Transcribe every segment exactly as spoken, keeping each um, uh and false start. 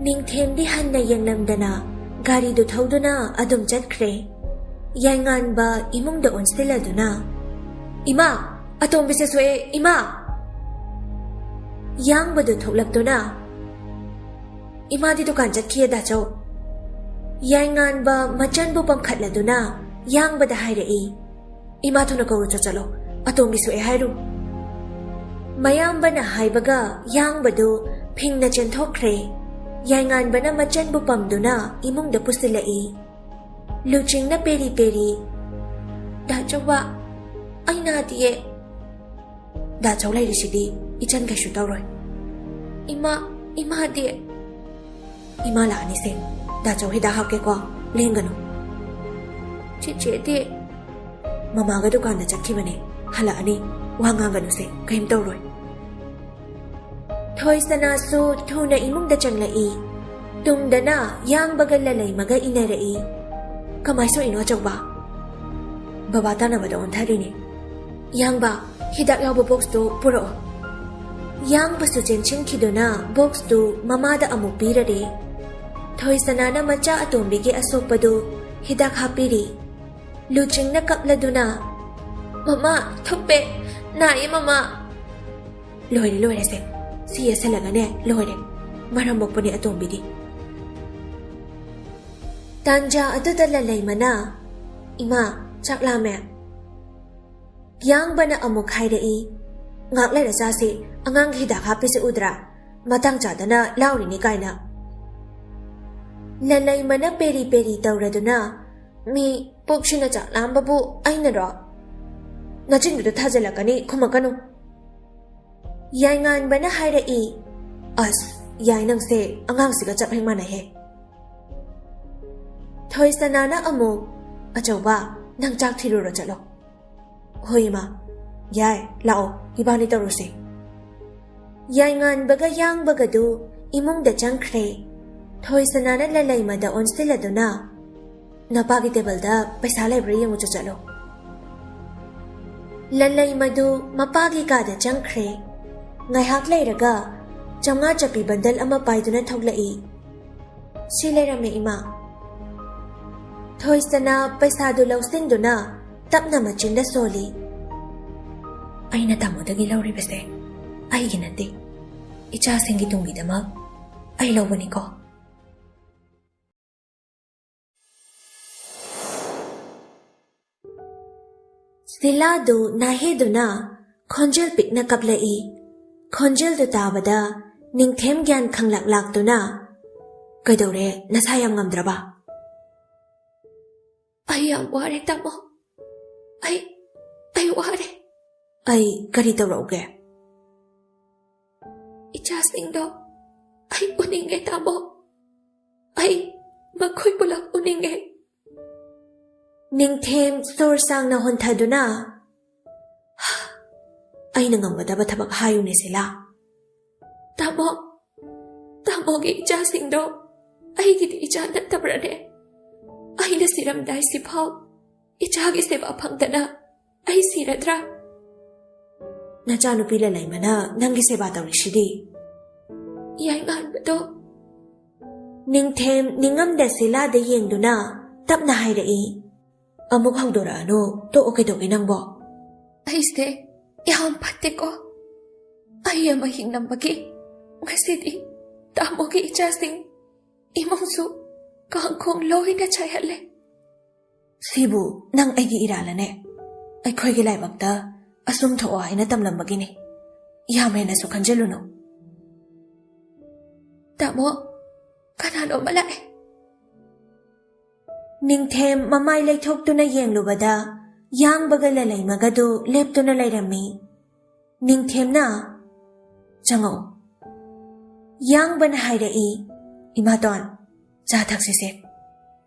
ꯅꯤꯡꯊꯦꯝꯗꯤ ꯍꯟꯅ ꯌꯦꯡꯂꯝꯗꯅ ꯒꯥꯔꯤꯗꯨ ꯊꯧꯗꯨꯅ ꯑꯗꯨꯝ ꯆꯠꯈ꯭ꯔꯦ꯫ ꯌꯥꯏꯉꯥꯟꯕ ꯏꯃꯨꯡꯗ ꯑꯣꯟꯁꯤꯜꯂꯗꯨꯅ, "ꯏꯃꯥ, ꯑꯇꯣꯝꯕꯤꯁꯦ ꯁꯣꯛꯑꯦ, ꯏꯃꯥ!" ꯌꯥꯡꯕꯗꯨ ꯊꯣꯛꯂꯛꯇꯨꯅ, "ꯏꯃꯥꯗꯤ ꯗꯨꯀꯥꯟ ꯆꯠꯈꯤꯌꯦ, ꯗꯥꯆꯧ꯫" ꯌꯥꯏꯉꯥꯟꯕ ꯃꯆꯟꯕꯨ ꯄꯝꯈꯠꯂꯗꯨꯅ ꯌꯥꯡꯕꯗ ꯍꯥꯏꯔꯛꯏ, "ꯏꯃꯥ ꯊꯨꯅ ꯀꯧꯔꯨꯆꯣ ꯆꯠꯂꯣ, ꯑꯇꯣꯝꯕꯤ ꯁꯣꯛꯑꯦ ꯍꯥꯏꯔꯨ꯫" ꯃꯌꯥꯝꯕꯅ ꯍꯥꯏꯕꯒ ꯌꯥꯡꯕꯗꯨ ꯐꯤꯡꯅ ꯆꯦꯟꯊꯣꯛꯈ꯭ꯔꯦ꯫ ꯌꯥꯏꯉꯥꯟꯕꯅ ꯃꯆꯟꯕꯨ ꯄꯝꯗꯨꯅ ꯏꯃꯨꯡꯗ ꯄꯨꯁꯤꯜꯂꯛꯏ꯫ ꯂꯨꯆꯤꯡꯅ ꯄꯦꯔꯤ ꯄꯦꯔꯤ, "ꯗꯥꯆꯧꯕ, ꯑꯩ ꯅꯥꯗꯤꯌꯦ꯫" "ꯗꯥꯆꯧ ꯂꯩꯔꯤꯁꯤꯗꯤ ꯏꯆꯟ ꯀꯩꯁꯨ ꯇꯧꯔꯣꯏ꯫" "ꯏꯃꯥ, ꯏꯃꯥꯗꯤ?" "ꯏꯃꯥ ꯂꯥꯛꯑꯅꯤꯁꯦ꯫ ꯗꯥꯆꯧ ꯍꯤꯗꯥꯛ ꯍꯥꯞꯀꯦꯀꯣ, ꯂꯦꯡꯒꯅꯨ꯫" "ꯆꯤꯆꯦꯗꯤ?" "ꯃꯃꯥꯒ ꯗꯨꯀꯥꯟꯗ ꯆꯠꯈꯤꯕꯅꯦ, ꯍꯜꯂꯛꯑꯅꯤ꯫ ꯋꯥ ꯉꯥꯡꯒꯅꯨꯁꯦ, ꯀꯔꯤꯝ ꯇꯧꯔꯣꯏ꯫" ꯊꯣꯏꯁꯅꯥꯁꯨ ꯊꯨꯅ ꯏꯃꯨꯡꯗ ꯆꯪꯂꯛꯏ꯫ ꯇꯨꯡꯗꯅ ꯌꯥꯡꯕꯒ ꯂꯂꯩꯃꯒ ꯏꯟꯅꯔꯛꯏ꯫ "ꯀꯃꯥꯏ ꯁꯣꯛꯏꯅꯣ ꯑꯆꯧꯕ?" "ꯕꯕꯥ ꯇꯥꯟꯅꯕꯗ ꯑꯣꯟꯊꯔꯤꯅꯦ꯫" "ꯌꯥꯡꯕ, ꯍꯤꯗꯥꯛ ꯌꯥꯎꯕ ꯕꯣꯛꯁꯇꯨ ꯄꯨꯔꯛꯑꯣ꯫" ꯌꯥꯡꯕꯁꯨ ꯆꯦꯟꯁꯤꯟꯈꯤꯗꯨꯅ ꯕꯣꯛꯁꯇꯨ ꯃꯃꯥꯗ ꯑꯃꯨꯛ ꯄꯤꯔꯔꯦ꯫ ꯊꯣꯏꯁꯅꯥꯅ ꯃꯆꯥ ꯑꯇꯣꯝꯕꯤꯒꯤ ꯑꯁꯣꯛꯄꯗꯨ ꯍꯤꯗꯥꯛ ꯍꯥꯞꯄꯤꯔꯤ꯫ ꯂꯨꯆꯤꯡꯅ ꯀꯞꯂꯗꯨꯅ, "ꯃꯃꯥ, ꯊꯨꯞꯄꯦ, ꯅꯥꯏꯌꯦ ꯃꯃꯥ꯫" "ꯂꯣꯏꯔꯦ, ꯂꯣꯏꯔꯦꯁꯦ꯫ ꯁꯤ ꯌꯦꯠꯁꯜꯂꯒꯅꯦ, ꯂꯣꯏꯔꯦ꯫ ꯃꯔꯝ ꯃꯣꯛꯄꯅꯦ ꯑꯇꯣꯝꯕꯤꯗꯤ꯫" ꯇꯥꯟꯖꯥ ꯑꯗꯨꯗ ꯂꯂꯩꯃꯅ, "ꯏꯃꯥ, ꯆꯥꯛ ꯂꯥꯝꯃꯦ꯫" ꯌꯥꯡꯕꯅ ꯑꯃꯨꯛ ꯍꯥꯏꯔꯛꯏ, "ꯉꯥꯛ ꯂꯩꯔ ꯆꯥꯁꯤ, ꯑꯉꯥꯡꯒꯤ ꯍꯤꯗꯥꯛ ꯍꯥꯞꯄꯤꯁꯤ ꯎꯗ꯭ꯔꯥ? ꯃꯇꯥꯡ ꯆꯥꯗꯅ ꯂꯥꯎꯔꯤꯅꯤ ꯀꯥꯏꯅ꯫" ꯂꯂꯩꯃꯅ ꯄꯦꯔꯤ ꯄꯦꯔꯤ ꯇꯧꯔꯗꯨꯅ, "ꯃꯤ ꯄꯨꯛꯁꯤꯅ ꯆꯥꯛ ꯂꯥꯝꯕꯕꯨ ꯑꯩꯅꯔꯣ? ꯅꯆꯤꯟꯗꯨꯗ ꯊꯥꯖꯤꯜꯂꯛꯀꯅꯤ, ꯈꯨꯝꯃꯛꯀꯅꯨ꯫" ꯌꯥꯏꯉꯥꯟꯕꯅ ꯍꯥꯏꯔꯛꯏ, "ꯑꯁ, ꯌꯥꯏ ꯅꯪꯁꯦ, ꯑꯉꯥꯡꯁꯤꯒ ꯆꯞ ꯍꯦꯛ ꯃꯥꯟꯅꯩꯍꯦ꯫" ꯊꯣꯏꯁꯅꯥꯅ ꯑꯃꯨꯛ, "ꯑꯆꯧꯕ, ꯅꯪ ꯆꯥꯛ ꯊꯤꯔꯨꯔꯣ ꯆꯠꯂꯣ꯫" "ꯍꯣꯏ ꯏꯃꯥ꯫" "ꯌꯥꯏ, ꯂꯥꯛꯑꯣ, ꯏꯕꯥꯅꯤ ꯇꯧꯔꯨꯁꯦ꯫" ꯌꯥꯏꯉꯥꯟꯕꯒ ꯌꯥꯡꯕꯒꯗꯨ ꯏꯃꯨꯡꯗ ꯆꯪꯈ꯭ꯔꯦ꯫ ꯊꯣꯏꯁꯅꯥꯅ ꯂꯂꯩꯃꯗ ꯑꯣꯟꯁꯤꯜꯂꯗꯨꯅ, "ꯅꯄꯥꯒꯤ ꯇꯦꯕꯜꯗ ꯄꯩꯁꯥ ꯂꯩꯕ꯭ꯔꯥ ꯌꯦꯡꯉꯨ ꯆꯠꯂꯣ꯫" ꯂꯂꯩꯃꯗꯨ ꯃꯄꯥꯒꯤ ꯀꯥꯗ ꯆꯪꯈ꯭ꯔꯦ꯫ ꯉꯥꯏꯍꯥꯛ ꯂꯩꯔꯒ ꯆꯥꯝꯃꯉꯥ ꯆꯞꯄꯤ ꯕꯟꯗꯜ ꯑꯃ ꯄꯥꯏꯗꯨꯅ ꯊꯣꯛꯂꯛꯏ꯫ "ꯁꯤ ꯂꯩꯔꯝꯃꯦ, ꯏꯃꯥ꯫" ꯊꯣꯏꯁꯅꯥ ꯄꯩꯁꯥꯗꯨ ꯂꯧꯁꯤꯟꯗꯨꯅ ꯇꯞꯅ ꯃꯆꯤꯟꯗ ꯁꯣꯜꯂꯤ꯫ "ꯑꯩꯅ ꯇꯥꯃꯣꯗꯒꯤ ꯂꯧꯔꯤꯕꯁꯦ ꯑꯩꯒꯤ ꯅꯠꯇꯦ, ꯏꯆꯥꯁꯤꯡꯒꯤ ꯇꯨꯡꯒꯤꯗꯃꯛ ꯑꯩ ꯂꯧꯕꯅꯤꯀꯣ꯫" ꯁꯤꯂꯥꯗꯨ ꯅꯥꯍꯦꯗꯨꯅ ꯈꯣꯟꯖꯦꯜ ꯄꯤꯛꯅ ꯀꯞꯂꯛꯏ꯫ ꯈꯣꯟꯖꯦꯜꯗꯨ ꯇꯥꯕꯗ ꯅꯤꯡꯊꯦꯝ ꯒ꯭ꯌꯥꯟ ꯈꯪꯂꯛ ꯂꯥꯛꯇꯨꯅ, "ꯀꯩꯗꯧꯔꯦ? ꯅꯁꯥ ꯌꯥꯝ ꯉꯝꯗ꯭ꯔꯕ?" "ꯑꯩ ꯌꯥꯝ ꯋꯥꯔꯦ, ꯇꯥꯃꯣ꯫ ꯑꯩ, ꯑꯩ ꯋꯥꯔꯦ꯫" "ꯑꯩ ꯀꯔꯤ ꯇꯧꯔꯛꯎꯒꯦ?" "ꯏꯆꯥꯁꯤꯡꯗꯣ ꯑꯩ ꯎꯅꯤꯡꯉꯦ, ꯇꯥꯃꯣ꯫ ꯑꯩ ꯃꯈꯣꯏ ꯄꯨꯂꯞ ꯎꯅꯤꯡꯉꯦ꯫" ꯅꯤꯡꯊꯦꯝ ꯁꯣꯔ ꯁꯥꯡꯅ ꯍꯣꯟꯊꯗꯨꯅ, "ꯑꯩꯅ ꯉꯝꯒꯗꯕ ꯊꯕꯛ ꯍꯥꯏꯌꯨꯅꯦ, ꯁꯤꯂꯥ꯫" "ꯇꯥꯃꯣ, ꯇꯥꯃꯣꯒꯤ ꯏꯆꯥꯁꯤꯡꯗꯣ ꯑꯩꯒꯤꯗꯤ ꯏꯆꯥ ꯅꯠꯇꯕ꯭ꯔꯅꯦ? ꯑꯩꯅ ꯁꯤꯔꯝꯗꯥꯏꯁꯤꯐꯥꯎ ꯏꯆꯥꯒꯤ ꯁꯦꯕꯥ ꯐꯪꯗꯅ ꯑꯩ ꯁꯤꯔꯗ꯭ꯔꯥ?" "ꯅꯆꯥꯅꯨꯄꯤ ꯂꯂꯩꯃꯅ ꯅꯪꯒꯤ ꯁꯦꯕꯥ ꯇꯧꯔꯤꯁꯤꯗꯤ꯫" "ꯌꯥꯏꯉꯥꯟꯕꯗꯣ꯫" ꯅꯤꯡꯊꯦꯝ ꯅꯤꯡꯉꯝꯗ ꯁꯤꯂꯥꯗ ꯌꯦꯡꯗꯨꯅ ꯇꯞꯅ ꯍꯥꯏꯔꯛꯏ, "ꯑꯃꯨꯛ ꯍꯧꯗꯣꯔꯛꯑꯅꯨ, ꯇꯣꯛꯑꯣ, ꯀꯩꯗꯧꯒꯦ ꯅꯪꯕꯣ?" "ꯑꯩꯁꯦ ꯌꯥꯝ ꯐꯠꯇꯦꯀꯣ꯫ ꯑꯩ ꯑꯃ ꯍꯤꯡꯂꯝꯕꯒꯤ ꯉꯁꯤꯗꯤ ꯇꯥꯃꯣꯒꯤ ꯏꯆꯥꯁꯤꯡ, ꯏꯃꯨꯡꯁꯨ ꯀꯥꯡꯈꯣꯡ ꯂꯣꯏꯅ ꯆꯥꯏꯍꯜꯂꯦ꯫" "ꯁꯤꯕꯨ ꯅꯪ ꯑꯩꯒꯤ ꯏꯔꯥꯜꯂꯅꯦ? ꯑꯩꯈꯣꯏꯒꯤ ꯂꯥꯏꯕꯛꯇ ꯑꯁꯨꯝ ꯊꯣꯛꯑꯣ ꯍꯥꯏꯅ ꯇꯝꯂꯝꯕꯒꯤꯅꯤ꯫ ꯌꯥꯝ ꯍꯦꯟꯅꯁꯨ ꯈꯟꯖꯤꯜꯂꯨꯅꯨ꯫" "ꯇꯥꯃꯣ, ꯀꯅꯥꯅꯣꯝꯃ ꯂꯥꯛꯑꯦ꯫" ꯅꯤꯡꯊꯦꯝ ꯃꯃꯥꯏ ꯂꯩꯊꯣꯛꯇꯨꯅ ꯌꯦꯡꯂꯨꯕꯗ ꯌꯥꯡꯕꯒ ꯂꯂꯩꯃꯒꯗꯨ ꯂꯦꯞꯇꯨꯅ ꯂꯩꯔꯝꯃꯤ꯫ ꯅꯤꯡꯊꯦꯝꯅ, "ꯆꯪꯉꯛꯎ꯫" ꯌꯥꯡꯕꯅ ꯍꯥꯏꯔꯛꯏ, "ꯏꯃꯥꯇꯣꯟ, ꯆꯥ ꯊꯛꯁꯤꯁꯦ꯫"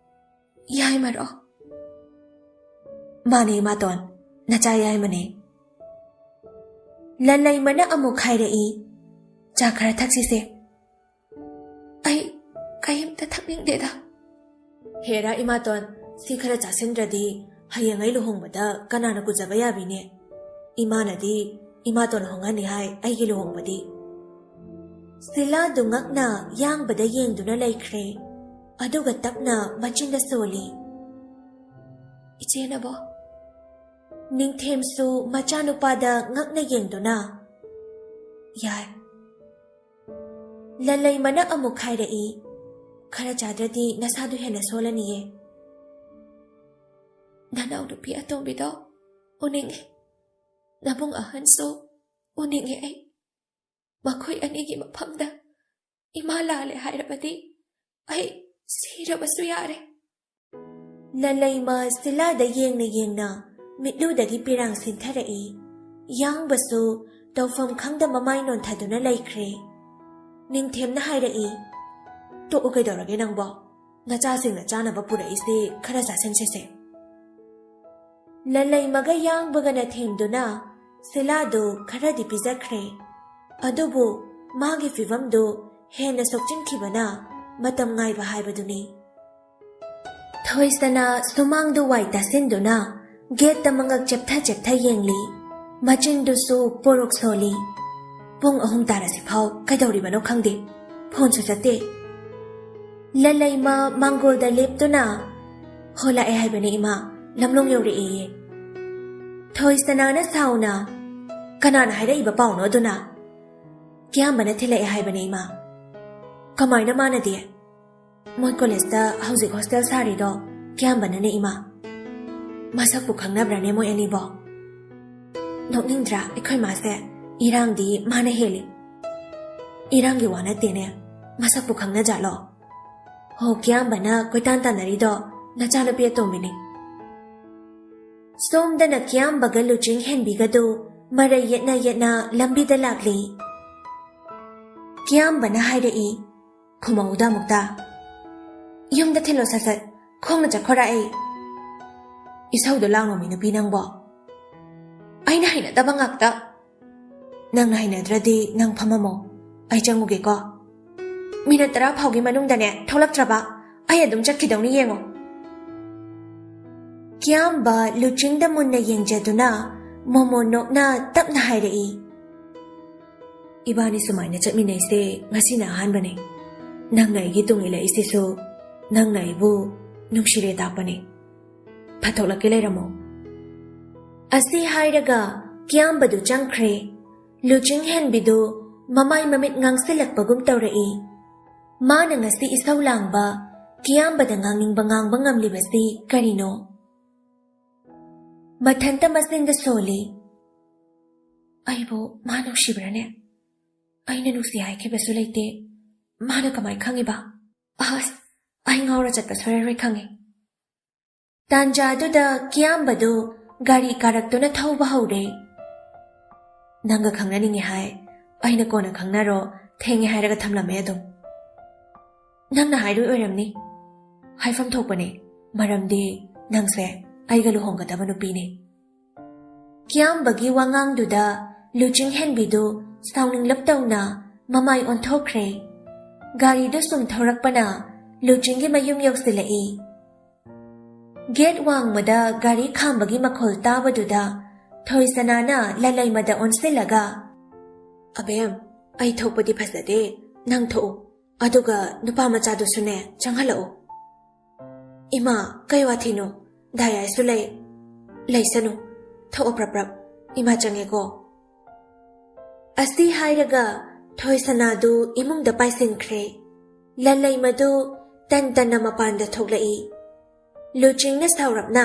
"ꯌꯥꯏꯃꯔꯣ?" "ꯃꯥꯅꯦ ꯏꯃꯥꯇꯣꯟ, ꯅꯆꯥ ꯌꯥꯏꯃꯅꯦ꯫" ꯂꯂꯩꯃꯅ ꯑꯃꯨꯛ ꯍꯥꯏꯔꯛꯏ, "ꯆꯥ ꯈꯔ ꯊꯛꯁꯤꯁꯦ꯫" "ꯑꯩ ꯀꯩꯝꯇ ꯊꯛꯅꯤꯡꯗꯦꯗ꯫" "ꯍꯦꯔꯥ ꯏꯃꯥꯇꯣꯟ, ꯁꯤ ꯈꯔ ꯆꯥꯁꯤꯟꯗ꯭ꯔꯗꯤ ꯍꯌꯦꯡ ꯑꯩ ꯂꯨꯍꯣꯡꯕꯗ ꯀꯅꯥꯅ ꯀꯨꯖꯕ ꯌꯥꯕꯤꯅꯦ? ꯏꯃꯥꯅꯗꯤ ꯏꯃꯥꯇꯣꯟ ꯍꯣꯡꯍꯟꯅꯤ ꯍꯥꯏ ꯑꯩꯒꯤ ꯂꯨꯍꯣꯡꯕꯗꯤ꯫" ꯁꯤꯂꯥꯗꯨ ꯉꯛꯅ ꯌꯥꯡꯕꯗ ꯌꯦꯡꯗꯨꯅ ꯂꯩꯈ꯭ꯔꯦ꯫ ꯑꯗꯨꯒ ꯇꯞꯅ ꯃꯆꯤꯟꯗ ꯁꯣꯜꯂꯤ, "ꯏꯆꯦꯅꯕꯣ?" ꯅꯤꯡꯊꯦꯝꯁꯨ ꯃꯆꯥꯅꯨꯄꯥꯗ ꯉꯛꯅ ꯌꯦꯡꯗꯨꯅ, "ꯌꯥꯏ꯫" ꯂꯂꯩꯃꯅ ꯑꯃꯨꯛ ꯍꯥꯏꯔꯛꯏ, "ꯈꯔ ꯆꯥꯗ꯭ꯔꯗꯤ ꯅꯁꯥꯗꯨ ꯍꯦꯟꯅ ꯁꯣꯜꯂꯅꯤꯌꯦ꯫ ꯅꯅꯥꯎ ꯅꯨꯄꯤ ꯑꯇꯣꯝꯕꯤꯗꯣ ꯎꯅꯤꯡꯉꯤ꯫ ꯅꯕꯨꯡ ꯑꯍꯟꯁꯨ ꯎꯅꯤꯡꯉꯤ ꯑꯩ꯫ ꯃꯈꯣꯏ ꯑꯅꯤꯒꯤ ꯃꯐꯝꯗ ꯏꯃꯥ ꯂꯥꯜꯂꯦ ꯍꯥꯏꯔꯕꯗꯤ ꯑꯩ ꯁꯤꯔꯕꯁꯨ ꯌꯥꯔꯦ꯫" ꯂꯂꯩꯃ ꯁꯤꯂꯥꯗ ꯌꯦꯡꯅ ꯌꯦꯡꯅ ꯃꯤꯠꯂꯨꯗꯒꯤ ꯄꯤꯔꯥꯡ ꯁꯤꯟꯊꯔꯛꯏ꯫ ꯌꯥꯡꯕꯁꯨ ꯇꯧꯐꯝ ꯈꯪꯗ ꯃꯃꯥꯏ ꯅꯣꯟꯊꯗꯨꯅ ꯂꯩꯈ꯭ꯔꯦ꯫ ꯅꯤꯡꯊꯦꯝꯅ ꯍꯥꯏꯔꯛꯏ, "ꯇꯣꯛꯎ, ꯀꯩꯗꯧꯔꯒꯦ ꯅꯪꯕꯣ? ꯅꯆꯥꯁꯤꯡꯅ ꯆꯥꯅꯕ ꯄꯨꯔꯛꯏꯁꯤ ꯈꯔ ꯆꯥꯁꯤꯟꯁꯤꯁꯦ꯫" ꯂꯂꯩꯃꯒ ꯌꯥꯡꯕꯒꯅ ꯊꯦꯝꯗꯨꯅ ꯁꯤꯂꯥꯗꯨ ꯈꯔꯗꯤ ꯄꯤꯖꯈ꯭ꯔꯦ꯫ ꯑꯗꯨꯕꯨ ꯃꯥꯒꯤ ꯐꯤꯚꯝꯗꯨ ꯍꯦꯟꯅ ꯁꯣꯛꯆꯤꯟꯈꯤꯕꯅ ꯃꯇꯝ ꯉꯥꯏꯕ ꯍꯥꯏꯕꯗꯨꯅꯤ꯫ ꯊꯣꯏꯁꯅꯥ ꯁꯨꯃꯥꯡꯗꯨ ꯋꯥꯏ ꯇꯥꯁꯤꯟꯗꯨꯅ ꯒꯦꯠꯇ ꯃꯉꯛ ꯆꯦꯞꯊ ꯆꯦꯞꯊ ꯌꯦꯡꯂꯤ꯫ ꯃꯆꯤꯟꯗꯨꯁꯨ ꯄꯣꯔꯣꯛ ꯁꯣꯜꯂꯤ꯫ ꯄꯨꯡ ꯑꯍꯨꯝ ꯇꯥꯔꯁꯤꯐꯥꯎ ꯀꯩꯗꯧꯔꯤꯕꯅꯣ ꯈꯪꯗꯦ꯫ ꯐꯣꯟꯁꯨ ꯆꯠꯇꯦ꯫ ꯂꯂꯩꯃ ꯃꯥꯡꯒꯣꯜꯗ ꯂꯦꯞꯇꯨꯅ, "ꯍꯣ, ꯂꯥꯛꯑꯦ ꯍꯥꯏꯕꯅꯦ ꯏꯃꯥ, ꯂꯝꯂꯣꯡ ꯌꯧꯔꯛꯑꯦꯌꯦ꯫" ꯊꯣꯏꯁꯅꯥꯅ ꯁꯥꯎꯅ, "ꯀꯅꯥꯅ ꯍꯥꯏꯔꯛꯏꯕ ꯄꯥꯎꯅꯣ ꯑꯗꯨꯅ?" "ꯀꯤꯌꯥꯝꯕꯅ ꯊꯤꯜꯂꯛꯑꯦ ꯍꯥꯏꯕꯅꯦ ꯏꯃꯥ꯫" "ꯀꯃꯥꯏꯅ ꯃꯥꯅꯗꯤ?" "ꯃꯣꯏ ꯀꯣꯂꯦꯖꯇ ꯍꯧꯖꯤꯛ ꯍꯣꯁꯇꯦꯜ ꯁꯥꯔꯤꯗꯣ ꯀꯤꯌꯥꯝꯕꯅꯅꯦ ꯏꯃꯥ꯫" "ꯃꯁꯛꯄꯨ ꯈꯪꯅꯕ꯭ꯔꯅꯦ ꯃꯣꯏ ꯑꯅꯤꯕꯣ?" "ꯅꯣꯛꯅꯤꯡꯗ꯭ꯔꯥ ꯑꯩꯈꯣꯏ ꯃꯥꯁꯦ? ꯏꯔꯥꯡꯗꯤ ꯃꯥꯅ ꯍꯦꯜꯂꯤ꯫" "ꯏꯔꯥꯡꯒꯤ ꯋꯥ ꯅꯠꯇꯦꯅꯦ, ꯃꯁꯛꯄꯨ ꯈꯪꯅꯖꯥꯠꯂꯣ?" "ꯍꯣ, ꯀꯤꯌꯥꯝꯕꯅ ꯀꯣꯏꯇꯥꯟ ꯇꯥꯟꯅꯔꯤꯗꯣ ꯅꯆꯥꯅꯨꯄꯤ ꯑꯇꯣꯝꯕꯤꯅꯤ꯫" ꯁꯣꯝꯗꯅ ꯀꯤꯌꯥꯝꯕꯒ ꯂꯨꯆꯤꯡ ꯍꯦꯟꯕꯤꯒꯗꯨ ꯃꯔꯩ ꯌꯦꯠꯅ ꯌꯦꯠꯅ ꯂꯝꯕꯤꯗ ꯂꯥꯛꯂꯤ꯫ ꯀꯤꯌꯥꯝꯕꯅ ꯍꯥꯏꯔꯛꯏ, "ꯈꯨꯝꯃꯧꯗ ꯑꯃꯨꯛꯇ꯫ ꯌꯨꯝꯗ ꯊꯤꯜꯂꯣ ꯁꯠ ꯁꯠ, ꯈꯣꯡꯅ ꯆꯠꯈꯣꯔꯥ ꯑꯩ꯫" "ꯏꯁꯧꯗꯣ ꯂꯥꯡꯅꯣꯃꯤ ꯅꯨꯄꯤ ꯅꯪꯕꯣ꯫ ꯑꯩꯅ ꯍꯩꯅꯗꯕ ꯉꯥꯛꯇ꯫" "ꯅꯪꯅ ꯍꯩꯅꯗ꯭ꯔꯗꯤ ꯅꯪ ꯐꯝꯃꯝꯃꯣ, ꯑꯩ ꯆꯪꯉꯨꯒꯦꯀꯣ꯫" "ꯃꯤꯅꯠ ꯇꯔꯥ ꯐꯥꯎꯒꯤ ꯃꯅꯨꯡꯗꯅꯦ ꯊꯣꯛꯂꯛꯇ꯭ꯔꯕ ꯑꯩ ꯑꯗꯨꯝ ꯆꯠꯈꯤꯗꯧꯅꯤ ꯌꯦꯡꯉꯣ꯫" ꯀꯤꯌꯥꯝꯕ ꯂꯨꯆꯤꯡꯗ ꯃꯨꯟꯅ ꯌꯦꯡꯖꯗꯨꯅ ꯃꯣꯃꯣ ꯅꯣꯛꯅ ꯇꯞꯅ ꯍꯥꯏꯔꯛꯏ, "ꯏꯕꯥꯅꯤ ꯁꯨꯃꯥꯏꯅ ꯆꯠꯃꯤꯟꯅꯩꯁꯦ ꯉꯁꯤꯅ ꯑꯍꯥꯟꯕꯅꯦ꯫ ꯅꯪꯅ ꯑꯩꯒꯤ ꯇꯨꯡ ꯏꯜꯂꯛꯏꯁꯤꯁꯨ ꯅꯪꯅ ꯑꯩꯕꯨ ꯅꯨꯡꯁꯤꯔꯦ ꯇꯥꯛꯄꯅꯦ꯫ ꯐꯊꯣꯛꯂꯛꯀꯦ, ꯂꯩꯔꯝꯃꯣ"꯫ ꯑꯁꯤ ꯍꯥꯏꯔꯒ ꯀꯤꯌꯥꯝꯕꯗꯨ ꯆꯪꯈ꯭ꯔꯦ꯫ ꯂꯨꯆꯤꯡ ꯍꯦꯟꯕꯤꯗꯨ ꯃꯃꯥꯏ ꯃꯃꯤꯠ ꯉꯥꯡꯁꯤꯜꯂꯛꯄꯒꯨꯝ ꯇꯧꯔꯛꯏ꯫ ꯃꯥꯅ ꯉꯁꯤ ꯏꯁꯧ ꯂꯥꯡꯕ, ꯀꯤꯌꯥꯝꯕꯗ ꯉꯥꯡꯅꯤꯡꯕ ꯉꯥꯡꯕ ꯉꯝꯂꯤꯕꯁꯤ ꯀꯔꯤꯅꯣ? ꯃꯊꯟꯇ ꯃꯆꯤꯟꯗ ꯁꯣꯜꯂꯤ꯫ "ꯑꯩꯕꯨ ꯃꯥ ꯅꯨꯡꯁꯤꯕ꯭ꯔꯥꯅꯦ? ꯑꯩꯅ ꯅꯨꯡꯁꯤ ꯍꯥꯏꯈꯤꯕꯁꯨ ꯂꯩꯇꯦ꯫ ꯃꯥꯅ ꯀꯃꯥꯏ ꯈꯪꯉꯤꯕ? ꯑꯁ, ꯑꯩ ꯉꯥꯎꯔ ꯆꯠꯄ ꯁꯣꯏꯔꯔꯣꯏ ꯈꯪꯉꯦ"꯫ ꯇꯥꯟꯖꯥꯗꯨꯗ ꯀꯤꯌꯥꯝꯕꯗꯨ ꯒꯥꯔꯤ ꯀꯥꯔꯛꯇꯨꯅ ꯊꯧꯕ ꯍꯧꯔꯦ꯫ "ꯅꯪꯒ ꯈꯪꯅꯅꯤꯡꯉꯦ ꯍꯥꯏ, ꯑꯩꯅ ꯀꯣꯟꯅ ꯈꯪꯅꯔꯣ, ꯊꯦꯡꯉꯦ ꯍꯥꯏꯔꯒ ꯊꯝꯂꯝꯃꯦ ꯑꯗꯨꯝ꯫ ꯅꯪꯅ ꯍꯥꯏꯔꯣꯏ ꯑꯣꯏꯔꯝꯅꯤ꯫ ꯍꯥꯏꯐꯝ ꯊꯣꯛꯄꯅꯦ, ꯃꯔꯝꯗꯤ ꯅꯪꯁꯦ ꯑꯩꯒ ꯂꯨꯍꯣꯡꯒꯗꯕ ꯅꯨꯄꯤꯅꯦ"꯫ ꯀꯤꯌꯥꯝꯕꯒꯤ ꯋꯥꯉꯥꯡꯗꯨꯗ ꯂꯨꯆꯤꯡ ꯍꯦꯟꯕꯤꯗꯨ ꯁꯥꯎꯅꯤꯡꯂꯞ ꯇꯧꯅ ꯃꯃꯥꯏ ꯑꯣꯟꯊꯣꯛꯈ꯭ꯔꯦ꯫ ꯒꯥꯔꯤꯗꯨ ꯁꯨꯝ ꯊꯧꯔꯛꯄꯅ ꯂꯨꯆꯤꯡꯒꯤ ꯃꯌꯨꯝ ꯌꯧꯁꯤꯜꯂꯛꯏ꯫ ꯒꯦꯠ ꯋꯥꯡꯃꯗ ꯒꯥꯔꯤ ꯈꯥꯝꯕꯒꯤ ꯃꯈꯣꯜ ꯇꯥꯕꯗꯨꯗ ꯊꯣꯏꯁꯅꯥꯅ ꯂꯂꯩꯃꯗ ꯑꯣꯟꯁꯤꯜꯂꯒ, "ꯑꯕꯦꯝ, ꯑꯩ ꯊꯣꯛꯄꯗꯤ ꯐꯖꯗꯦ, ꯅꯪ ꯊꯣꯛꯎ꯫ ꯑꯗꯨꯒ ꯅꯨꯄꯥ ꯃꯆꯥꯗꯨꯁꯨꯅꯦ, ꯆꯪꯍꯜꯂꯛꯎ"꯫ "ꯏꯃꯥ, ꯀꯩ ꯋꯥꯊꯤꯅꯣ? ꯗꯥꯌꯥꯏꯁꯨ ꯂꯩ"꯫ "ꯂꯩꯁꯅꯨ, ꯊꯣꯛꯑꯣ ꯄ꯭ꯔꯞ ꯄ꯭ꯔꯞ, ꯏꯃꯥ ꯆꯪꯉꯦꯀꯣ"꯫ ꯑꯁꯤ ꯍꯥꯏꯔꯒ ꯊꯣꯏꯁꯅꯥꯗꯨ ꯏꯃꯨꯡꯗ ꯄꯥꯏꯁꯤꯟꯈ꯭ꯔꯦ꯫ ꯂꯂꯩꯃꯗꯨ ꯇꯟ ꯇꯟꯅ ꯃꯄꯥꯟꯗ ꯊꯣꯛꯂꯛꯏ꯫ ꯂꯨꯆꯤꯡꯅ ꯁꯥꯎꯔꯞꯅ,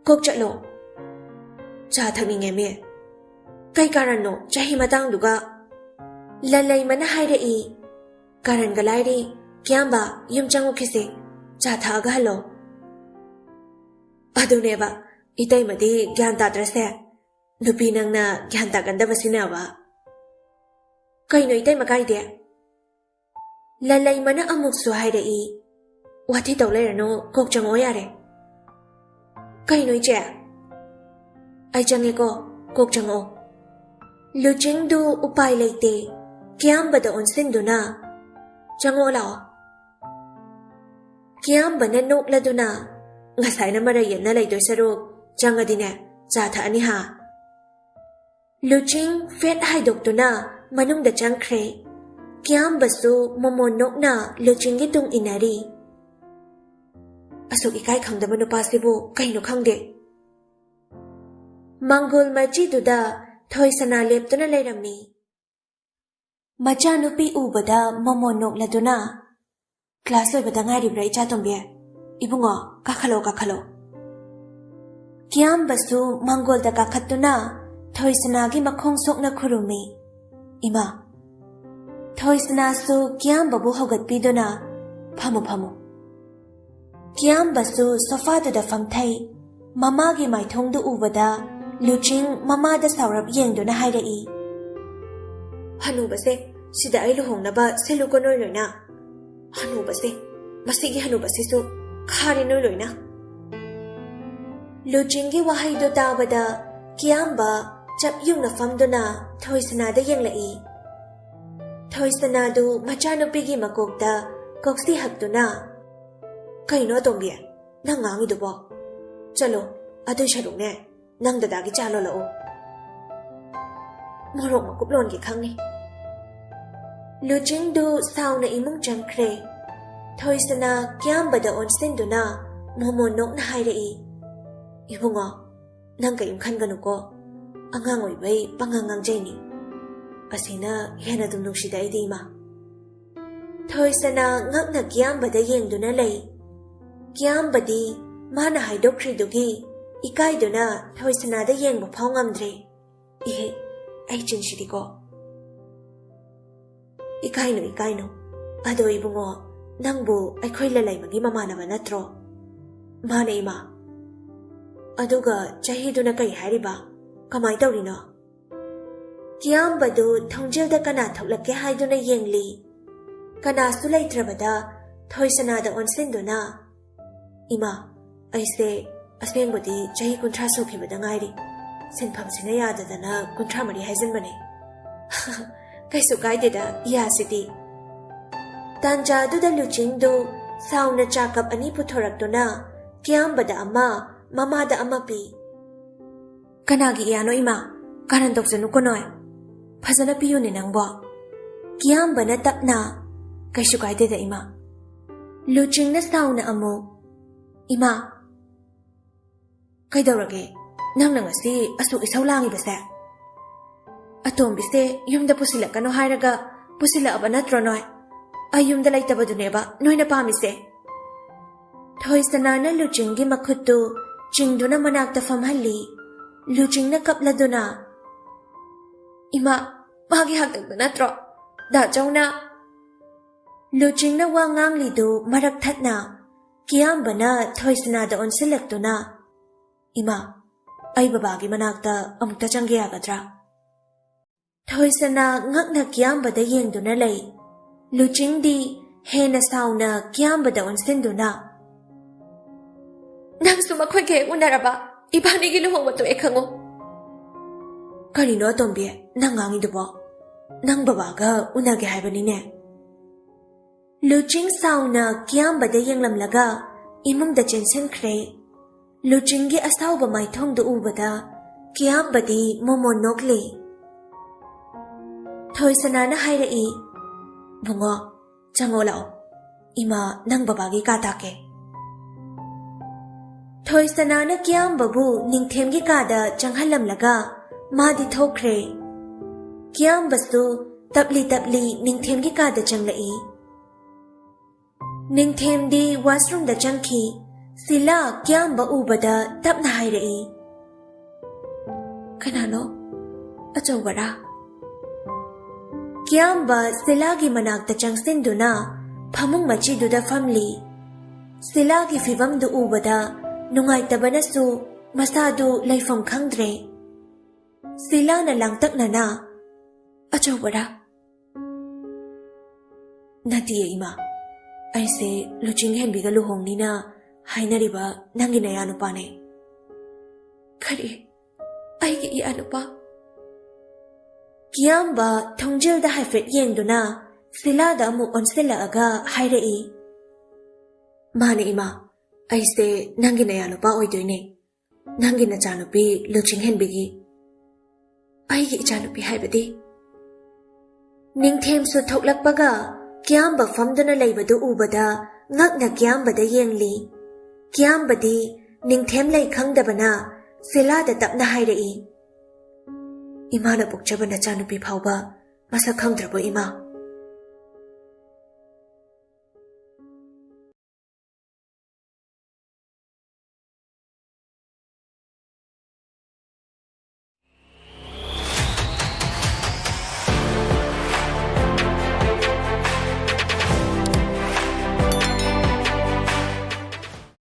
"ꯀꯣꯛ ꯆꯠꯂꯣ"꯫ "ꯆꯥ ꯊꯛꯅꯤꯡꯉꯦ ꯃꯤ"꯫ "ꯀꯩ ꯀꯥꯔꯟꯅꯣ ꯆꯍꯤ ꯃꯇꯥꯡꯗꯨꯒ"꯫ ꯂꯂꯩꯃꯅ ꯍꯥꯏꯔꯛꯏ꯫ "ꯀꯥꯔꯟꯒ ꯂꯥꯏꯔꯤ, ꯀꯤꯌꯥꯝꯕ, ꯌꯨꯝ ꯆꯪꯉꯨꯈꯤꯁꯦ, ꯆꯥ ꯊꯛꯑꯒ ꯍꯜꯂꯣ"꯫ "ꯑꯗꯨꯅꯦꯕ, ꯏꯇꯩꯃꯗꯤ ꯒ꯭ꯌꯥꯟ ꯇꯥꯗ꯭ꯔꯁꯦ꯫ ꯅꯨꯄꯤ ꯅꯪꯅ ꯒ꯭ꯌꯥꯟ ꯇꯥꯒꯟꯗꯕꯁꯤꯅꯕ"꯫ "ꯀꯩꯅꯣ ꯏꯇꯩꯃ ꯀꯥꯏꯗꯦ"꯫ ꯂꯂꯩꯃꯅ ꯑꯃꯨꯛꯁꯨ ꯍꯥꯏꯔꯛꯏ꯫ "ꯋꯥꯊꯤ ꯇꯧ ꯂꯩꯔꯅꯨ, ꯀꯣꯛ ꯆꯪꯉꯛꯑꯣ ꯌꯥꯔꯦ"꯫ "ꯀꯩꯅꯣ ꯏꯆꯦ?" "ꯑꯩ ꯆꯪꯉꯦꯀꯣ, ꯀꯣꯛ ꯆꯪꯉꯛꯑꯣ"꯫ ꯂꯨꯆꯤꯡꯗꯨ ꯎꯄꯥꯏ ꯂꯩꯇꯦ꯫ ꯀꯤꯌꯥꯝꯕꯗ ꯑꯣꯟꯁꯤꯟꯗꯨꯅ, "ꯆꯪꯉꯛꯑꯣ ꯂꯥꯛꯑꯣ"꯫ ꯀꯤꯌꯥꯝꯕꯅ ꯅꯣꯛꯂꯗꯨꯅ, "ꯉꯁꯥꯏꯅ ꯃꯔꯩ ꯌꯦꯠꯅ ꯂꯩꯗꯣꯏ ꯁꯔꯨꯛ ꯆꯪꯉꯗꯤꯅꯦ, ꯆꯥ ꯊꯛꯑꯅꯤ ꯍꯥ"꯫ ꯂꯨꯆꯤꯡ ꯐꯦꯠ ꯍꯥꯏꯗꯣꯛꯇꯨꯅ ꯃꯅꯨꯡꯗ ꯆꯪꯈ꯭ꯔꯦ꯫ ꯀꯤꯌꯥꯝꯕꯁꯨ ꯃꯣꯃꯣꯟ ꯅꯣꯛꯅ ꯂꯨꯆꯤꯡꯒꯤ ꯇꯨꯡ ꯏꯟꯅꯔꯤ꯫ ꯑꯁꯨꯛ ꯏꯀꯥꯏ ꯈꯪꯗꯕ ꯅꯨꯄꯥꯁꯤꯕꯨ ꯀꯩꯅꯣ ꯈꯪꯗꯦ꯫ ꯃꯪꯒꯣꯜ ꯃꯆꯤꯗꯨꯗ ꯊꯣꯏꯁꯅꯥ ꯂꯦꯞꯇꯨꯅ ꯂꯩꯔꯝꯃꯤ꯫ ꯃꯆꯥꯅꯨꯄꯤ ꯎꯕꯗ ꯃꯣꯃꯣꯟ ꯅꯣꯛꯂꯗꯨꯅ, "ꯀ꯭ꯂꯥꯁ ꯂꯣꯏꯕꯗ ꯉꯥꯏꯔꯤꯕ꯭ꯔꯥ, ꯏꯆꯥ ꯇꯣꯝꯕꯤ? ꯏꯕꯨꯡꯉꯣ, ꯀꯥꯈꯠꯂꯣ, ꯀꯥꯈꯠꯂꯣ꯫" ꯀꯤꯌꯥꯝꯕꯁꯨ ꯃꯪꯒꯣꯜꯗ ꯀꯥꯈꯠꯇꯨꯅ ꯊꯣꯏꯁꯅꯥꯒꯤ ꯃꯈꯣꯡ ꯁꯣꯛꯅ ꯈꯨꯔꯨꯝꯃꯤ꯫ ꯏꯃꯥ꯫ ꯊꯣꯏꯁꯅꯥꯁꯨ ꯀꯤꯌꯥꯝꯕꯕꯨ ꯍꯧꯒꯠꯄꯤꯗꯨꯅ, "ꯐꯝꯃꯨ, ꯐꯝꯃꯨ꯫" ꯀꯤꯌꯥꯝꯕꯁꯨ ꯁꯣꯐꯥꯗꯨꯗ ꯐꯝꯊꯩ꯫ ꯃꯃꯥꯒꯤ ꯃꯥꯏꯊꯣꯡꯗꯨ ꯎꯕꯗ ꯂꯨꯆꯤꯡ ꯃꯃꯥꯗ ꯁꯥꯎꯔꯞ ꯌꯦꯡꯗꯨꯅ ꯍꯥꯏꯔꯛꯏ, "ꯍꯅꯨꯕꯁꯦ ꯁꯤꯗ ꯑꯩ ꯂꯨꯍꯣꯡꯅꯕ ꯁꯤꯜꯂꯨꯀꯣ ꯅꯣꯏ ꯂꯣꯏꯅ꯫ ꯍꯅꯨꯕꯁꯦ, ꯃꯁꯤꯒꯤ ꯍꯅꯨꯕꯁꯤꯁꯨ ꯈꯥꯔꯦ ꯅꯣꯏ ꯂꯣꯏꯅ꯫" ꯂꯨꯆꯤꯡꯒꯤ ꯋꯥꯍꯩꯗꯨ ꯇꯥꯕꯗ ꯀꯤꯌꯥꯝꯕ ꯆꯞ ꯌꯨꯡꯅ ꯐꯝꯗꯨꯅ ꯊꯣꯏꯁꯅꯥꯗ ꯌꯦꯡꯂꯛꯏ꯫ ꯊꯣꯏꯁꯅꯥꯗꯨ ꯃꯆꯥꯅꯨꯄꯤꯒꯤ ꯃꯀꯣꯛꯇ ꯀꯣꯛꯁꯤ ꯍꯛꯇꯨꯅ, "ꯀꯩꯅꯣ ꯑꯇꯣꯝꯕꯤ, ꯅꯪ ꯉꯥꯡꯉꯤꯗꯨꯕꯣ? ꯆꯠꯂꯣ, ꯑꯗꯨꯏ ꯁꯔꯨꯛꯅꯦ, ꯅꯪ ꯗꯗꯥꯒꯤ ꯆꯥ ꯂꯣꯜꯂꯛꯎ꯫" ꯃꯣꯔꯣꯛ ꯃꯀꯨꯞ ꯂꯣꯟꯒꯦ ꯈꯪꯉꯤ꯫ ꯂꯨꯆꯤꯡꯗꯨ ꯁꯥꯎꯅ ꯏꯃꯨꯡ ꯆꯪꯈ꯭ꯔꯦ꯫ ꯊꯣꯏꯁꯅꯥ ꯀꯤꯌꯥꯝꯕꯗ ꯑꯣꯟꯁꯤꯟꯗꯨꯅ ꯃꯣꯃꯣꯟ ꯅꯣꯛꯅ ꯍꯥꯏꯔꯛꯏ, "ꯏꯕꯨꯡꯉꯣ, ꯅꯪ ꯀꯔꯤꯝ ꯈꯟꯒꯅꯨꯀꯣ꯫ ꯑꯉꯥꯡ ꯑꯣꯏꯕꯩ ꯄꯉꯥꯡ ꯉꯥꯡꯖꯩꯅꯤ꯫ ꯑꯁꯤꯅ ꯍꯦꯟꯅ ꯑꯗꯨꯝ ꯅꯨꯡꯁꯤꯗ ꯑꯩꯗꯤ, ꯏꯃꯥ꯫" ꯊꯣꯏꯁꯅꯥ ꯉꯛꯅ ꯀꯤꯌꯥꯝꯕꯗ ꯌꯦꯡꯗꯨꯅ ꯂꯩ꯫ ꯀꯤꯌꯥꯝꯕꯗꯤ ꯃꯥꯅ ꯍꯥꯏꯗꯣꯛꯈ꯭ꯔꯤꯗꯨꯒꯤ ꯏꯀꯥꯏꯗꯨꯅ ꯊꯣꯏꯁꯅꯥꯗ ꯌꯦꯡꯕ ꯐꯥꯎ ꯉꯝꯗ꯭ꯔꯦ꯫ "ꯏꯍꯦ, ꯑꯩ ꯆꯤꯟꯁꯤꯗꯤꯀꯣ꯫" "ꯏꯀꯥꯏꯅꯨ, ꯏꯀꯥꯏꯅꯨ꯫ ꯑꯗꯣ ꯏꯕꯨꯡꯉꯣ, ꯅꯪꯕꯨ ꯑꯩꯈꯣꯏ ꯂꯂꯩꯃꯒꯤ ꯃꯃꯥꯟꯅꯕ ꯅꯠꯇ꯭ꯔꯣ?" "ꯃꯥꯅꯦ, ꯏꯃꯥ꯫" "ꯑꯗꯨꯒ ꯆꯍꯤꯗꯨꯅ ꯀꯩ ꯍꯥꯏꯔꯤꯕ? ꯀꯃꯥꯏ ꯇꯧꯔꯤꯅꯣ?" ꯀꯤꯌꯥꯝꯕꯗꯨ ꯊꯣꯡꯖꯤꯜꯗ ꯀꯅꯥ ꯊꯣꯛꯂꯛꯀꯦ ꯍꯥꯏꯗꯨꯅ ꯌꯦꯡꯂꯤ꯫ ꯀꯅꯥꯁꯨ ꯂꯩꯇ꯭ꯔꯕꯗ ꯊꯣꯏꯁꯅꯥꯗ ꯑꯣꯟꯁꯤꯟꯗꯨꯅ, "ꯏꯃꯥ, ꯑꯩꯁꯦ ꯑꯁꯦꯡꯕꯗꯤ ꯆꯍꯤ ꯀꯨꯟꯊ꯭ꯔꯥ ꯁꯨꯈꯤꯕꯗ ꯉꯥꯏꯔꯤ꯫ ꯁꯤꯟꯐꯝꯁꯤꯅ ꯌꯥꯗꯗꯅ ꯀꯨꯟꯊ꯭ꯔꯥ ꯃꯔꯤ ꯍꯥꯏꯖꯤꯟꯕꯅꯦ꯫" "ꯀꯩꯁꯨ ꯀꯥꯏꯗꯦꯗ, ꯏꯌꯥꯁꯤꯗꯤ꯫" ꯇꯥꯟꯖꯥꯗꯨꯗ ꯂꯨꯆꯤꯡꯗꯨ ꯁꯥꯎꯅ ꯆꯥ ꯀꯞ ꯑꯅꯤ ꯄꯨꯊꯣꯔꯛꯇꯨꯅ ꯀꯤꯌꯥꯝꯕꯗ ꯑꯃ, ꯃꯃꯥꯗ ꯑꯃ ꯄꯤ꯫ "ꯀꯅꯥꯒꯤ ꯏꯌꯥꯅꯣ ꯏꯃꯥ? ꯀꯥꯔꯟ ꯇꯧꯖꯅꯨꯀꯣ ꯅꯣꯏ꯫ ꯐꯖꯅ ꯄꯤꯌꯨꯅꯦ ꯅꯪꯕꯣ꯫ ꯀꯤꯌꯥꯝꯕꯅ ꯇꯞꯅ, "ꯀꯩꯁꯨ ꯀꯥꯏꯗꯦꯗ ꯏꯃꯥ"꯫ ꯂꯨꯆꯤꯡꯅ ꯁꯥꯎꯅ ꯑꯃꯨꯛ, "ꯏꯃꯥ, ꯀꯩꯗꯧꯔꯒꯦ? ꯅꯪꯅ ꯉꯁꯤ ꯑꯁꯨꯛ ꯏꯁꯧ ꯂꯥꯡꯉꯤꯕꯁꯦ?" "ꯑꯇꯣꯝꯕꯤꯁꯦ ꯌꯨꯝꯗ ꯄꯨꯁꯤꯜꯂꯛꯀꯅꯣ ꯍꯥꯏꯔꯒ ꯄꯨꯁꯤꯜꯂꯛꯑꯕ ꯅꯠꯇ꯭ꯔꯣ ꯅꯣꯏ? ꯑꯩ ꯌꯨꯝꯗ ꯂꯩꯇꯕꯗꯨꯅꯦꯕ ꯅꯣꯏꯅ ꯄꯥꯝꯃꯤꯁꯦ?" ꯊꯣꯏꯁꯅꯥꯅ ꯂꯨꯆꯤꯡꯒꯤ ꯃꯈꯨꯠꯇꯨ ꯆꯤꯡꯗꯨꯅ ꯃꯅꯥꯛꯇ ꯐꯝꯍꯜꯂꯤ꯫ ꯂꯨꯆꯤꯡꯅ ꯀꯞꯂꯗꯨꯅ, "ꯏꯃꯥ, ꯃꯥꯒꯤ ꯍꯥꯛꯇꯛꯇ ꯅꯠꯇ꯭ꯔꯣ ꯗꯥ ꯆꯧꯅ?" ꯂꯨꯆꯤꯡꯅ ꯋꯥ ꯉꯥꯡꯂꯤꯗꯨ ꯃꯔꯛ ꯊꯠꯅ ꯀꯤꯌꯥꯝꯕꯅ ꯊꯣꯏꯁꯅꯥꯗ ꯑꯣꯟꯁꯤꯜꯂꯛꯇꯨꯅ, "ꯏꯃꯥ, ꯑꯩ ꯕꯕꯥꯒꯤ ꯃꯅꯥꯛꯇ ꯑꯃꯨꯛꯇ ꯆꯪꯒꯦ ꯌꯥꯒꯗ꯭ꯔꯥ?" ꯊꯣꯏꯁꯅꯥ ꯉꯛꯅ ꯀꯤꯌꯥꯝꯕꯗ ꯌꯦꯡꯗꯨꯅ ꯂꯩ꯫ ꯂꯨꯆꯤꯡꯗꯤ ꯍꯦꯟꯅ ꯁꯥꯎꯅ ꯀꯤꯌꯥꯝꯕꯗ ꯑꯣꯟꯁꯤꯟꯗꯨꯅ, "ꯅꯪꯁꯨ ꯃꯈꯣꯏꯒ ꯍꯦꯛ ꯎꯅꯔꯕ ꯏꯕꯥꯅꯤꯒꯤ ꯂꯨꯍꯣꯡꯕ ꯇꯣꯛꯑꯦ ꯈꯪꯉꯨ?" "ꯀꯔꯤꯅꯣ ꯑꯇꯣꯝꯕꯤ, ꯅꯪ ꯉꯥꯡꯉꯤꯗꯨꯕꯣ? ꯅꯪ ꯕꯕꯥꯒ ꯎꯅꯒꯦ ꯍꯥꯏꯕꯅꯤꯅꯦ?" ꯂꯨꯆꯤꯡ ꯁꯥꯎꯅ ꯀꯤꯌꯥꯝꯕꯗ ꯌꯦꯡꯂꯝꯂꯒ ꯏꯃꯨꯡꯗ ꯆꯦꯟꯁꯤꯟꯈ꯭ꯔꯦ꯫ ꯂꯨꯆꯤꯡꯒꯤ ꯑꯁꯥꯎꯕ ꯃꯥꯏꯊꯣꯡꯗꯨ ꯎꯕꯗ ꯀꯤꯌꯥꯝꯕꯗꯤ ꯃꯣꯃꯣꯟ ꯅꯣꯛꯂꯦ꯫ ꯊꯣꯏꯁꯅꯥꯅ ꯍꯥꯏꯔꯛꯏ, "ꯕꯨꯡꯉꯣ, ꯆꯪꯉꯣ ꯂꯥꯛꯑꯣ꯫ ꯏꯃꯥ, ꯅꯪ ꯕꯕꯥꯒꯤ ꯀꯥ ꯇꯥꯛꯀꯦ꯫" ꯊꯣꯏꯁꯅꯥꯅ ꯀꯤꯌꯥꯝꯕꯕꯨ ꯅꯤꯡꯊꯦꯝꯒꯤ ꯀꯥꯗ ꯆꯪꯍꯜꯂꯝꯂꯒ ꯃꯥꯗꯤ ꯊꯣꯛꯈ꯭ꯔꯦ꯫ ꯀꯤꯌꯥꯝꯕꯁꯨ ꯇꯞꯂꯤ ꯇꯞꯂꯤ ꯅꯤꯡꯊꯦꯝꯒꯤ ꯀꯥꯗ ꯆꯪꯂꯛꯏ꯫ ꯅꯤꯡꯊꯦꯝꯗꯤ ꯋꯥꯁꯔꯨꯝꯗ ꯆꯪꯈꯤ꯫ ꯁꯤꯂꯥ ꯀꯤꯌꯥꯝꯕ ꯎꯕꯗ ꯇꯞꯅ ꯍꯥꯏꯔꯛꯏ, "ꯀꯅꯥꯅꯣ? ꯑꯆꯧꯕꯔꯥ?" ꯀꯤꯌꯥꯝꯕ ꯁꯤꯂꯥꯒꯤ ꯃꯅꯥꯛꯇ ꯆꯪꯁꯤꯟꯗꯨꯅ ꯐꯃꯨꯡ ꯃꯆꯤꯗꯨꯗ ꯐꯝꯂꯤ꯫ ꯁꯤꯂꯥꯒꯤ ꯐꯤꯚꯝꯗꯨ ꯎꯕꯗ ꯅꯨꯡꯉꯥꯏꯇꯕꯅꯁꯨ ꯃꯁꯥꯗꯨ ꯂꯩꯐꯝ ꯈꯪꯗ꯭ꯔꯦ꯫ ꯁꯤꯂꯥꯅ ꯂꯥꯡꯇꯛꯅꯅ, "ꯑꯆꯧꯕꯔꯥ?" "ꯅꯠꯇꯤꯌꯦ ꯏꯃꯥ, ꯑꯩꯁꯦ ꯂꯨꯆꯤꯡ ꯍꯦꯟꯕꯤꯒ ꯂꯨꯍꯣꯡꯅꯤꯅ ꯍꯥꯏꯅꯔꯤꯕ ꯅꯪꯒꯤ ꯅꯌꯥꯅꯨꯄꯥꯅꯦ꯫" "ꯀꯔꯤ? ꯑꯩꯒꯤ ꯏꯌꯥꯅꯨꯄꯥ?" ꯀꯤꯌꯥꯝꯕ ꯊꯣꯡꯖꯤꯜꯗ ꯍꯥꯏꯐꯦꯠ ꯌꯦꯡꯗꯨꯅ ꯁꯤꯂꯥꯗ ꯑꯃꯨꯛ ꯑꯣꯟꯁꯤꯜꯂꯛꯑꯒ ꯍꯥꯏꯔꯛꯏ, "ꯃꯥꯅꯦ ꯏꯃꯥ, ꯑꯩꯁꯦ ꯅꯪꯒꯤ ꯅꯌꯥꯅꯨꯄꯥ ꯑꯣꯏꯗꯣꯏꯅꯦ, ꯅꯪꯒꯤ ꯅꯆꯥꯅꯨꯄꯤ ꯂꯨꯆꯤꯡ ꯍꯦꯟꯕꯤꯒꯤ꯫" "ꯑꯩꯒꯤ ꯏꯆꯥꯅꯨꯄꯤ ꯍꯥꯏꯕꯗꯤ?" ꯅꯤꯡꯊꯦꯝꯁꯨ ꯊꯣꯛꯂꯛꯄꯒ ꯀꯤꯌꯥꯝꯕ ꯐꯝꯗꯨꯅ ꯂꯩꯕꯗꯨ ꯎꯕꯗ ꯉꯛꯅ ꯀꯤꯌꯥꯝꯕꯗ ꯌꯦꯡꯂꯤ꯫ ꯀꯤꯌꯥꯝꯕꯗꯤ ꯅꯤꯡꯊꯦꯝ ꯂꯩ ꯈꯪꯗꯕꯅ ꯁꯤꯂꯥꯗ ꯇꯞꯅ ꯍꯥꯏꯔꯛꯏ, "ꯏꯃꯥꯅ ꯄꯣꯛꯆꯕ ꯅꯆꯥꯅꯨꯄꯤ ꯐꯥꯎꯕ ꯃꯁꯛ ꯈꯪꯗ꯭ꯔꯕꯣ ꯏꯃꯥ?"